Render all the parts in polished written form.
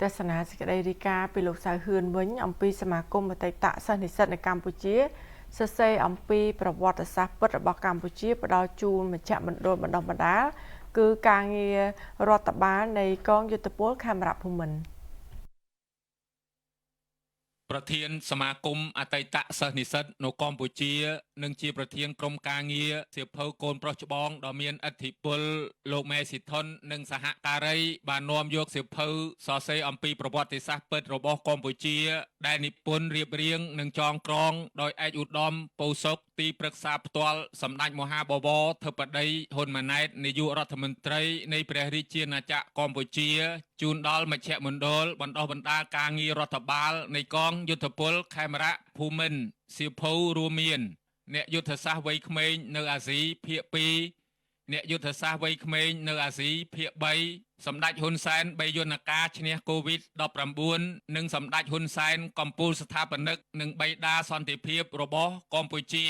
ទស្សនាសេចក្តីរាយការណ៍ពីលោកសៅហឿនវិញអំពីសមាគមអតីតសិស្សនិស្សិតនៅកម្ពុជាសរសេរអំពីប្រវត្តិសាស្ត្រពិតរបស់កម្ពុជាផ្ដល់ជូនមជ្ឈមណ្ឌលបណ្ដុះបណ្ដាលគឺការងាររដ្ឋបាលនៃកងយុទ្ធពលខេមរភូមិន្ទ។ ប្រធានសមាគមអតីតសិស្សនិស្សិតនៅកម្ពុជានិងជាប្រធានក្រុមការងារសៀវភៅកូនប្រុសច្បងដ៏មានឥទ្ធិពលលោកម៉ែស៊ីថុននិងសហការីបាននាំយកសៀវភៅសរសេរអំពីប្រវត្តិសាស្ត្រពិតរបស់កម្ពុជាដែលនិពន្ធរៀបរៀងនិងចងក្រងដោយឯកឧត្តមពៅសុកទីប្រឹក្សាផ្ទាល់សម្ដេចមហាបវរធិបតីហ៊ុនម៉ាណែតនាយករដ្ឋមន្ត្រីនៃព្រះរាជាណាចក្រកម្ពុជាជូនដល់មជ្ឈមណ្ឌលបណ្ដុះបណ្ដាលការងាររដ្ឋបាលនៃកងយុទ្ធពលខេមរៈភូមិន្ទសៀវភៅរួមមានអ្នកយុទ្ធសាស្ត្រវ័យក្មេងនៅអាស៊ីភាគ2អ្នកយុទ្ធសាស្ត្រវ័យក្មេងនៅអាស៊ីភាគ3សម្ដេចហ៊ុនសែនបីយន្តការឈ្នះកូវីដ-19និងសម្ដេចហ៊ុនសែនកម្ពុជាស្ថាបនិកនិងបិតាសន្តិភាពរបស់កម្ពុជា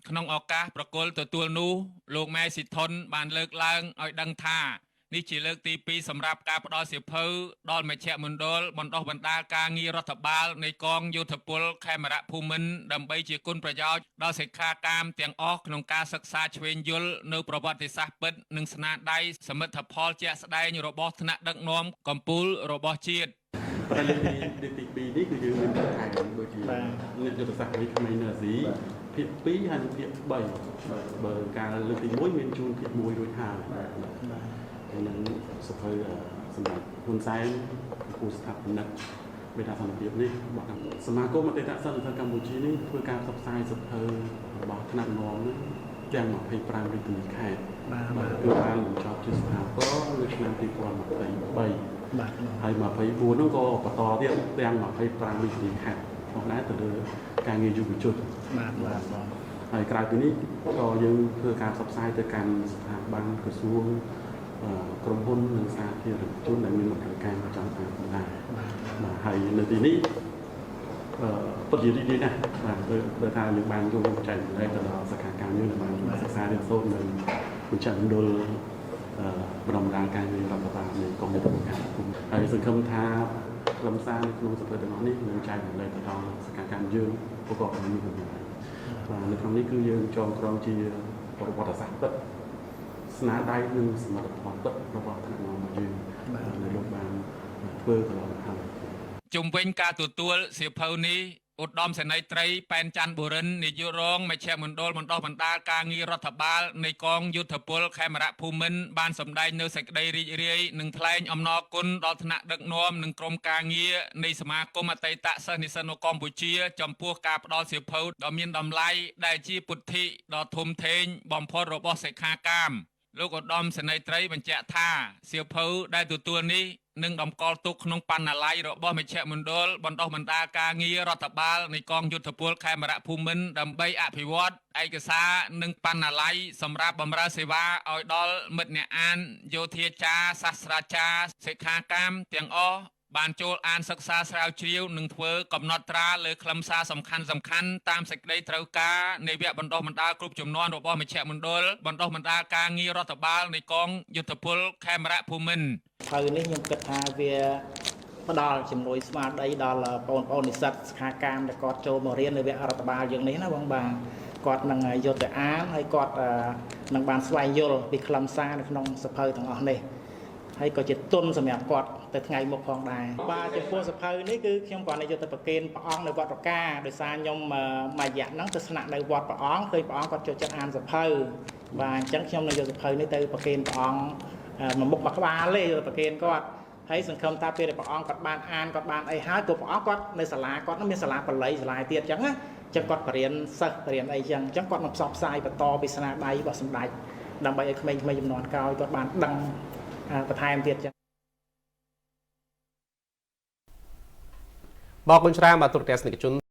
ក្នុងឱកាសប្រគល់ទទួលនោះលោកម៉ែស៊ីថុនបានលើកឡើងឲ្យដឹងថានេះជាលើកទី2សម្រាប់ការផ្ដល់សៀវភៅដល់មជ្ឈមណ្ឌលបណ្ដុះបណ្ដាលការងាររដ្ឋបាលនៃកងយោធពលខេមរៈភូមិន្ទដើម្បីជាគុណប្រយោជន៍ដល់សិក្ខាកាមទាំងអស់ក្នុងការសិក្សាឆ្វេងយល់នៅប្រវត្តិសាស្ត្រពិតនិងស្នាដៃសមិទ្ធផលជាក់ស្ដែងរបស់ថ្នាក់ដឹកនាំកម្ពុជារបស់ជាតិ។ តែលើកទី2នេះគឺយើងមានបន្ថែមដូចជាអ្នកយុទ្ធសាស្ត្រវ័យក្មេងនៅអាស៊ីភាគ2ហើយនិងភាគ3បើការលើកទី1មានជូនភាគ1រួចហើយហើយនឹងសភៅសម្រាប់ហ៊ុនសែនគូស្ថាបនិកបេតាសន្តិភាពនេះរបស់សមាគមអតីតសិស្សនិស្សិតកម្ពុជានេះធ្វើការផ្សព្វផ្សាយសភៅរបស់ថ្នាក់នាំនេះទាំង25រាជធានីខេត្តបាទគឺបានបញ្ចប់ជាស្ថាពរនៅឆ្នាំ2023បាទហើយ24នោះក៏បន្តទៀតទាំង25រាជធានីខេត្តផងដែរទៅលើការងារយុវជនបាទបាទហើយក្រៅពីនេះក៏យើងធ្វើការផ្សព្វផ្សាយទៅកាន់ស្ថាប័នក្រសួងក្រុមហ៊ុននិងសាធារណជនដែលមានតម្រូវការប្រចាំតាមដែរបាទហើយនៅទីនេះពិតជារីករាយណាស់បាទគឺថាយើងបានយកចែករំលែកទៅដល់សិក្ខាកាមយើងដែលបានសិក្សារៀនសូត្រនៅមជ្ឈមណ្ឌលបណ្ដុះបណ្ដាលការងាររដ្ឋបាលនៃកងយុទ្ធពលកម្ពុជាហើយសង្ឃឹមថាខ្លឹមសារនៅក្នុងសភៅទាំងអស់នេះនឹងចែករំលែកទៅដល់សិក្ខាកាមយើងប្រកបដោយមានតម្លៃបាទនៅក្នុងនេះគឺយើងចងក្រងជាប្រវត្តិសាស្ត្រពិតស្នាដៃនិងសមិទ្ធផលពិតរបស់ថ្នាក់នាំរបស់យើងនៅលោកបានធ្វើកន្លងមកហើយ។ ជុំវិញការទទួលសៀវភៅនេះឧត្តមសេនីយ៍ត្រីប៉ែនច័ន្ទបុរិននាយករងមជ្ឈមណ្ឌលបណ្ដុះបណ្ដាលការងាររដ្ឋបាលនៃកងយុទ្ធពលខេមរៈភូមិន្ទបានសម្ដែងនៅសេចក្តីរីករាយនិងថ្លែងអំណរគុណដល់ថ្នាក់ដឹកនាំនិងក្រុមការងារនៃសមាគមអតីតសិស្សនិស្សិតនៅកម្ពុជាចំពោះការផ្ដល់សៀវភៅដ៏មានតម្លៃដែលជាពុទ្ធិដ៏ធំធេងបំផុតរបស់សិក្ខាកាម។ លោកឧត្តមសេនីយ៍ត្រីបញ្ជាក់ថាសៀវភៅដែលទទួលនេះនឹងតម្កល់ទុកក្នុងបណ្ណាល័យរបស់មជ្ឈមណ្ឌលបណ្ដុះបណ្ដាលការងាររដ្ឋបាលនៃកងយុទ្ធពលខេមរៈភូមិន្ទដើម្បីអភិវឌ្ឍឯកសារនិងបណ្ណាល័យសម្រាប់បម្រើសេវាឲ្យដល់មិត្តអ្នកអានយោធាចារសាស្ត្រាចារ្យសិក្ខាកាមទាំងអស់បានចូលអានសិក្សាស្រាវជ្រាវនិងធ្វើកំណត់ត្រាលើខ្លឹមសារសំខាន់តាមសេចក្តីត្រូវការនៃវគ្គបណ្ដុះបណ្ដាលគ្រប់ជំនាន់របស់មជ្ឈមណ្ឌលបណ្ដុះបណ្ដាលការងាររដ្ឋបាលនៃកងយុទ្ធពលខេមរៈភូមិន្ទ។ ភៅនេះខ្ញុំគិតថាវាផ្ដល់ជំនួយស្មារតីដល់បងប្អូននិស្សិតសិក្ខាកាមដែលគាត់ចូលមករៀននៅវគ្គរដ្ឋបាលយើងនេះណាបងបាទគាត់នឹងយកទៅអានហើយគាត់នឹងបានស្វែងយល់ពីខ្លឹមសារនៅក្នុងសភៅទាំងអស់នេះហើយក៏ជាទុនសម្រាប់គាត់ទៅថ្ងៃមុខផងដែរ។ បាទចំពោះសភៅនេះគឺខ្ញុំគ្រាន់តែយកទៅប្រគេនព្រះអង្គនៅវត្តរកាដោយសារខ្ញុំមួយរយៈហ្នឹងទៅស្នាក់នៅវត្តព្រះអង្គឃើញព្រះអង្គគាត់ចូលចិត្តអានសភៅបាទអញ្ចឹងខ្ញុំនឹងយកសភៅនេះទៅប្រគេនព្រះអង្គមួយមុខមួយក្បាលទេយកទៅប្រគេនគាត់ហើយសង្ឃឹមថាពេលដែលព្រះអង្គគាត់បានអានគាត់បានអីហើយក៏ព្រះអង្គគាត់នៅសាលាគាត់នឹងមានសាលាបាលីសាលាទៀតអញ្ចឹងណាអញ្ចឹងគាត់បរៀនសិស្សបរៀនអីអញ្ចឹងគាត់នឹងផ្សព្វផ្សាយបន្តពីស្នាដៃរបស់សម្ដេចដើម្បីឲ្យក្មេងៗជំនាន់ក្រោយគាត់បានដឹងបន្ថែមទៀតចឹង។ បរគុណច្រើនបាទទូរទស្សនិកជន។